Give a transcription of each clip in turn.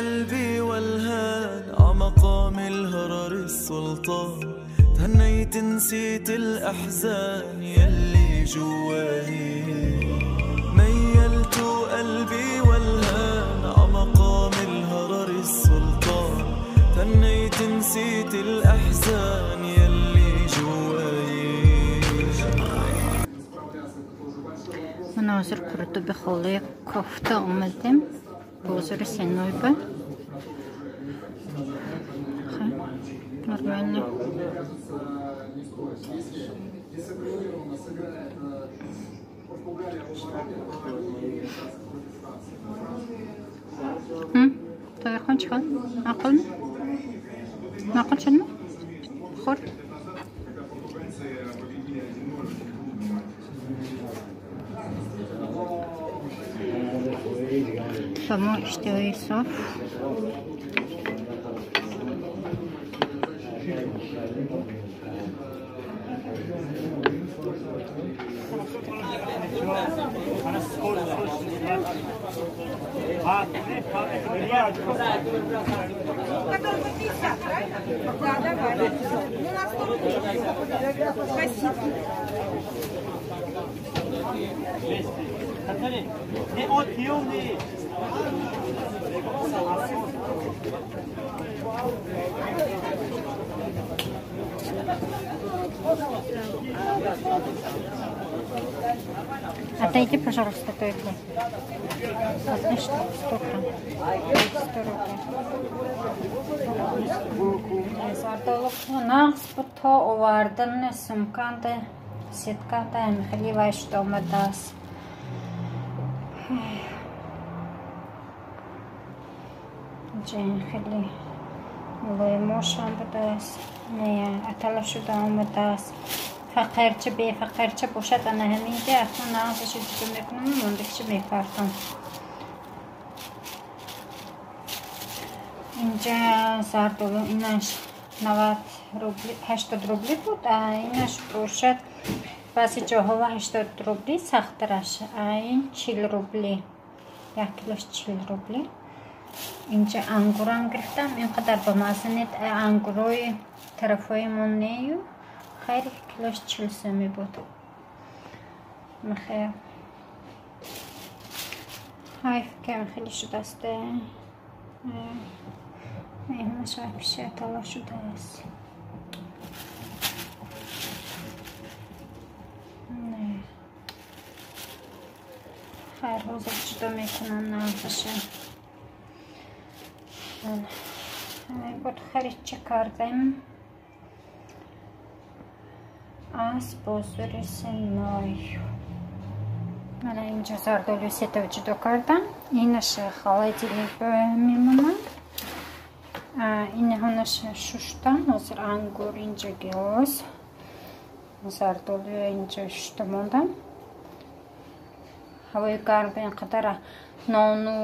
قلبي والهان عمقام الهرر السلطان تهنيت نسيت الأحزان يلي جواني ميلت قلبي والهان عمقام الهرر السلطان تهنيت نسيت الأحزان يلي جواني. مناظر قرطبي خالي кофта омадем бозори Сенойба. Нормально. Тоирхон чӣ хел? Маъқулми? Маъқул шудми? Хӯр? Ба мо иштиҳои соф. Который по 50, правильно? Да, давай. Ну, на 100 рублей. Спасибо. Отойди, пожалуйста, только. Одна штука, 100 грамм. 100 рублей. Нағз буд то овардан сумканда, сетканда хеле вай шуда омадааст. Инҷа хеле лоймошам будааст. Атала шуда омадааст. Фақирча бефақирча бошад ана ҳаминҷа акнун нағзашо ҷудо мекунам, мондагиша мепартам. Инҷа зардолу инаш 90 рубли, 80 рубли буд, а инаш бошад баъзе ҷоҳо 80 рубли сахттараш, а ин 40 рубли. Як килош 40 рубли. Инҷа ангурам гирифтам, ин қадар ба мазза нет, ангурои тарафҳои мо нею. Хайр, килош 40 сомӣ буд. Михаил. Хайф кам хеле шудааст. Меҳмаш вообще тала шудааст. Не. Хайр, ҳозир ҷудо мекунам нағзаша. Буд харид чӣ кардем? Аз бозори Сеной. Мана инҷа зардолу сетав ҷудо кардам. Инаш холодильник мемонам. Инаҳонаш шуштам. Ҳозир ангур инҷа гелос. Зардолу инҷа шушта мондам. Ҳавои гарм ин қадар нону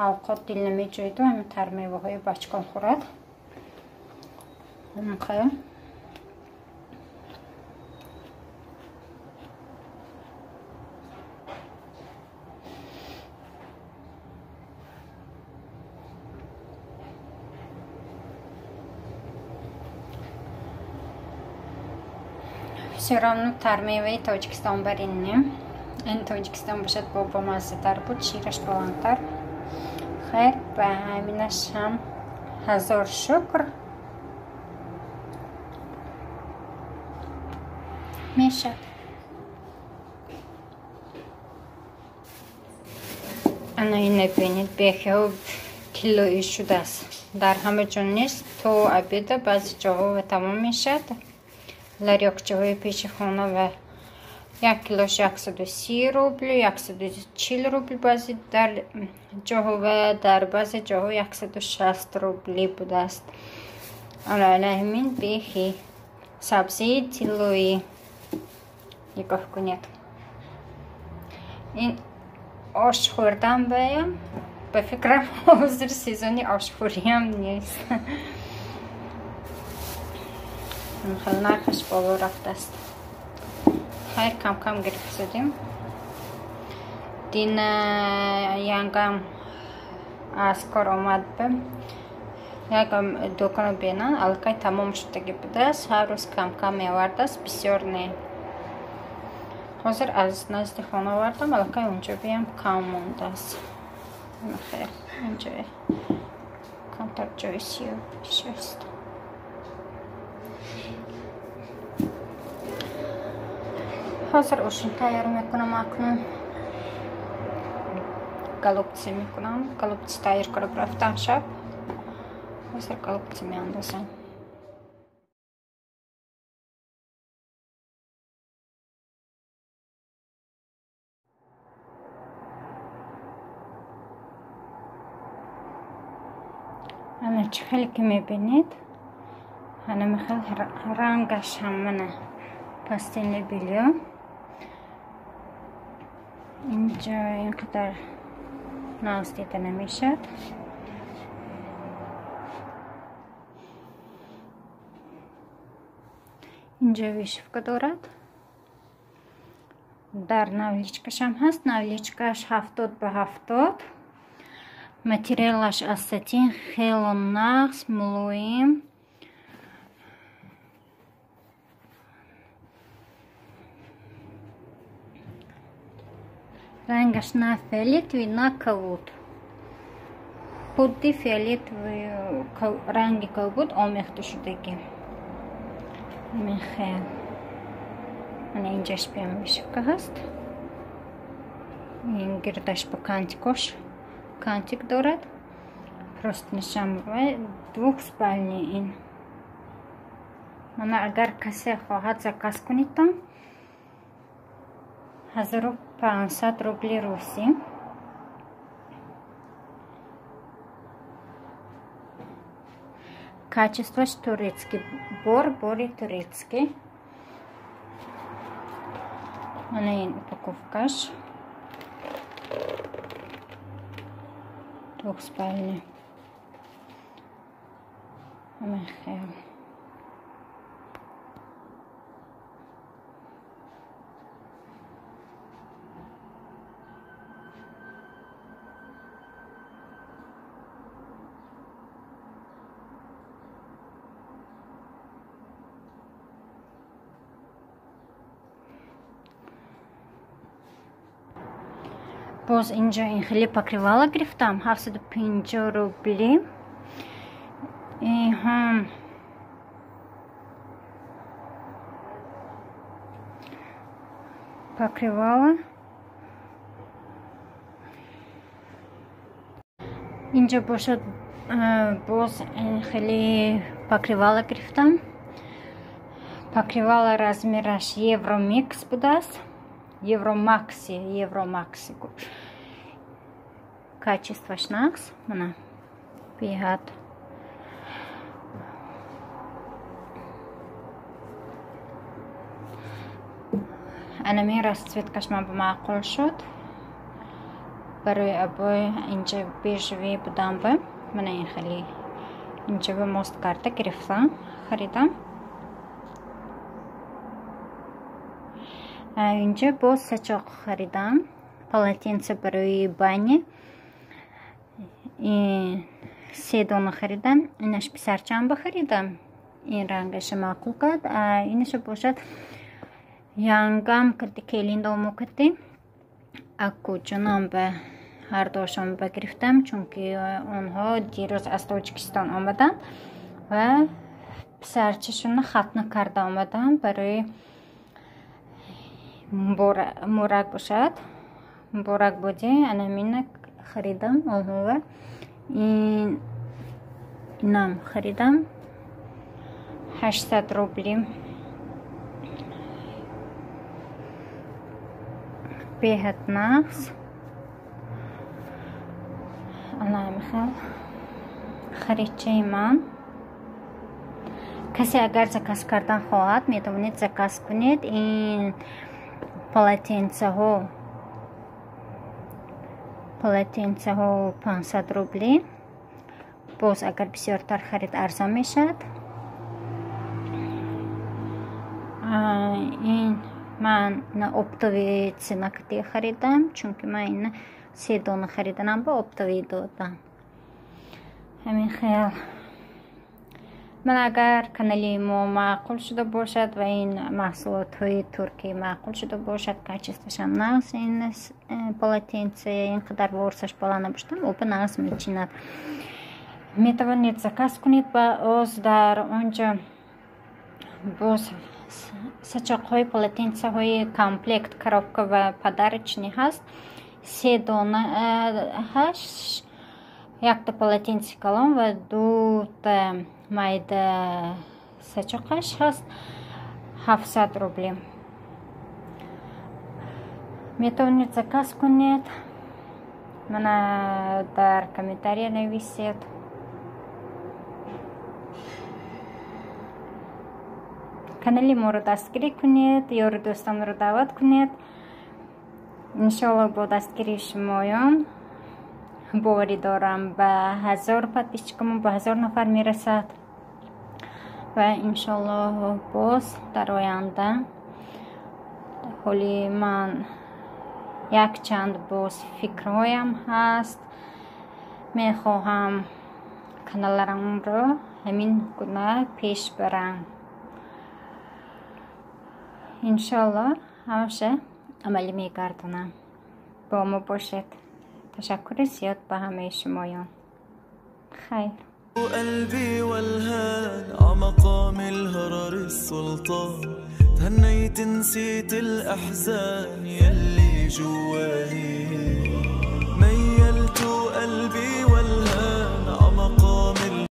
авқот дил намеҷоиду, ҳамин тармеваҳои бачкон хӯрад. Все равно тармеваи Тоҷикистон барин не. Ин Тоҷикистон бошад бо бомаззатар буд, шираш баландтар. Хайр, ба ҳаминаш ҳам ҳазор шукр. Мешад. Ана ина бинед, бехиҳо тиллоӣ шудааст. Дар ҳама ҷо нест, то обеда баъзе ҷоҳо тамом мешад. Ларёкчаҳои пеши хона ва як килош 130 рубли, 140 рубли баъзе дар ҷоҳо ва дар баъзе ҷоҳо 160 рубли будааст. Ана ҳамин бехи сабзии тиллоӣ нигоҳ кунед. Ин ош хӯрдан баям ба фикрам ҳозир сезони ошхӯриам нест. Хеле нархаш боло рафтааст. Хайр, кам-кам гирифтадим. Дина янгам Аз кор омад як дуконо бинан аллакай тамом шудаги будааст. Ҳар рӯз кам-кам меовардааст, бисёр не. Ҳозир аз назди хона овардам, аллакай унҷо биям кам мондааст. Хел инҷо камтар ҷои сиёҳ шаст. Ҳозир ошин тайёр мекунам, акнун голубцы мекунам. Голубцы тайёр карда рафтам шаб. Ҳозир голубцы меандозам. Ана чӣ хеле ки мебинед, ана михел рангаш ҳам мана постельное бельё. Инҷо ин қадар нағз дида намешавад. Инҷо вышивка дорад. Дар навличкашам ҳаст. Навличкаш 70 ба 70. Материалаш аз сатин, хело нағз, мулоим. Рангаш на фиолетовый, на кабуд. Худди фиолетовый ранги кабуд омехта шудагӣ. Мехел. Ана инҷаш биям вышивка ҳаст. Ин гирдаш ба кантикош кантик дорад. Простынишам двухспальный ин. Мана агар касе хоҳад, заказ кунедтон, 1500 рубли русӣ. Качествош турецкий бор, бори турецкий. Мана ин упаковкаш. Двухспальный. Михаил. Боз инҷо ин хеле покрывало гирифтам, 750 рубли. Иҳам покрывало. Инҷо бошад, боз ин хеле покрывало гирифтам. Покрывало размераш евромикс будааст. Евромакси, евромакси. Качествош нағз, мана беҳад. Анамин расцветкаш ман ба маъқул шуд. Барои обои инҷа бежевый будам ба мана ин хеле инҷа ба мост карда гирифтам, харидам. Инҷа боз сачоқ харидам, полотенце барои баня. Се дона харидам. Инаш писарчам ба харидам. Ин рангаша маъқул кард. Инаша бошад, янгам кирди, келиндому кирди. Аккуҷонам ба ҳардуашон ба гирифтам, чунки онҳо дирӯз аз Тоҷикистон омаданд ва писарчашонро хатна карда омадам. Барои муборак бошад, муборак будӣ, анамина харидам онҳова. Инам харидам 800 рубли. Беҳад нағз. Ана михел харидчаи ман. Касе агар заказ кардан хоҳад, метавонед заказ кунед. Ин полотенцаҳо 500 рубли. Боз агар бисёртар харид, арзон мешавад. Ин ман на оптовый цена кати харидам, чунки ман ина се дона хариданам, ба оптовый додам. Ҳамин хел. Ман агар канали мо маъқул шуда бошад ва ин маҳсулотҳои туркӣ маъқул шуда бошад, качествошам нағз, ин полотенце ин қадар ворсаш баланд набошад, оба нағз мечинад. Метавонед заказ кунед. Ба оз дар онҷо боз сачоқҳои полотенцаҳои комплект, коробка ва подарочный ҳаст. Се дона ҳашт, якта полотенце калон ва дута майда сачоқаш ҳаст, 700 рубли. Метавонед заказ кунед. Мана дар комментария нависед. Канали моро дастгирӣ кунед, ёру дӯстонро даъват кунед. Иншоалло, бо дастгирии шумоён боварӣ дорам, ба 1000 подписчикамон, ба 1000 нафар мерасад ва иншоалло боз дар оянда ҳоли ман якчанд боз фикрҳоям ҳаст. Мехоҳам каналарамро ҳамин гуна пеш барам. Иншоалло, ҳамаша амалӣ мегардонам. Бо мо бошед. Ташаккури зиёд ба ҳамаи шумоён. Хайр. قلبي والهان عمقام الهرر السلطان، تهنيت نسيت الأحزان يلي جواني ميلت قلبي.